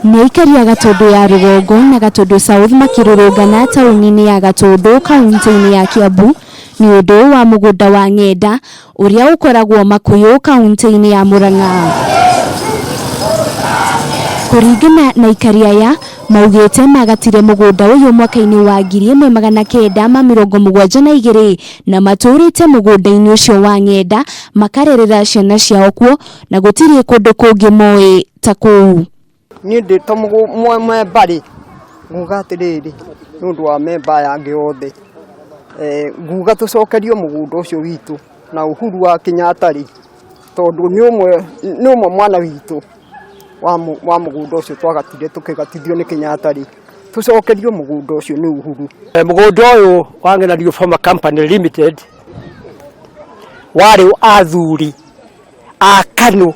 Nĩ aikari a Gatũndũ ya rũgongo na Gatũndũ South makĩrũrũngana taũni-inĩ ya Gatũndũ kaunti-inĩ ya Kiambu nĩ ũndũ wa mũgũnda wa ng'enda ũrĩa ũkoragwo Makuyu kaunti-inĩ ya Murang'a. Kũringana na aikari aya, maugĩte magatire mũgũnda ũyũ mwaka-inĩ wa 1972 na matũrĩte mũgũnda-inĩ ũcio wa ng'enda makarerera ciana ciao kuo na gũtirĩ kũndũ kũngĩ moĩ ta kũu. Niĩ ndĩ ta memba rĩ, nguga atĩrĩrĩ, nĩ ũndũ wa memba aya angĩ othe, nguga tũcokerio mũgũnda ũcio witũ na Uhuru wa Kenyatta rĩ, tondũ nĩ ũmwe nĩ ũmwe mwana witũ wa mũgũnda ũcio twagatire tũkĩgatithio nĩ Kenyatta rĩ, tũcokerio mũgũnda ũcio nĩ Uhuru. Mũgũnda ũyũ wa Ng'enda Farmer Company Limited warĩ athuri a KANU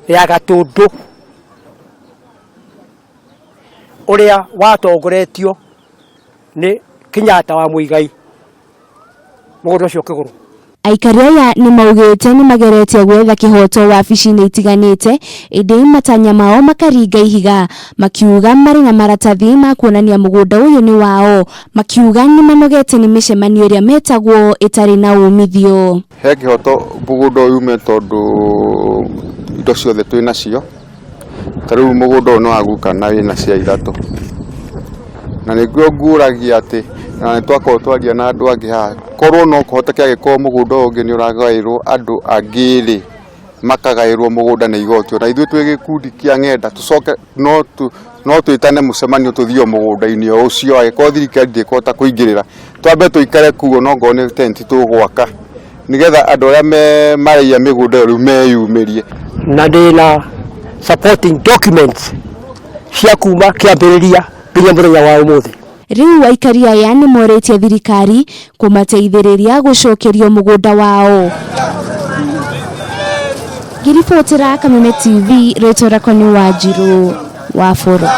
ya Gatũndũ ũrĩa watongoretio nĩ Kenyatta wa Muigai, mũgũnda ũcio ũkĩgũrwo. Aikari aya nĩ maugĩte nĩ mageretie gwetha kĩhoto wabici-inĩ itiganĩte ĩndĩ matanya mao makaringa ihiga, makiuga marĩ na maratathi ma kuonania mũgũnda ũyũ nĩ wao, makiuga nĩ manogete nĩ mĩcemanio ĩrĩa metagwo ĩtarĩ na umithio. He kĩhoto mũgũnda ũyũ ume tondũ indo ciothe twĩ nacio, ta rĩu mũgũnda ũyũ nĩ wa guka na wĩna cia ithatũ, na nĩguo ngũragia atĩ na nĩ twakorwo twaria na andũ angĩ haha, korwo no kũhoteke angĩkorwo mũgũnda ũyũ ũngĩ nĩ ũragaĩrwo andũ angĩ rĩ, makagaĩrwo mũgũnda nĩ igoti, ona ithuĩ twĩ gĩkundi kĩa ng'enda tũcoke no twĩtane mũcemanio tũthiĩ o mũgũnda-inĩ o ũcio, angĩkorwo thirikari ndĩkũhota kũingĩrĩra, twambe tũikare kuo no ngorwo nĩ tent tũgwaka, nĩgetha andũ arĩa maraiya mĩgũnda ĩyo rĩu meyumĩrie. Na ndĩna supporting documents cia kuma kĩambĩrĩria nginya mũthenya wa ũmũthĩ. Rĩu aikari aya nĩ morĩtie thirikari kũmateithĩrĩria gũcokerio mũgũnda wao. Ngĩribotera Kameme TV, rĩtwa rĩakwa nĩ Wanjirũ wa Bũrũ.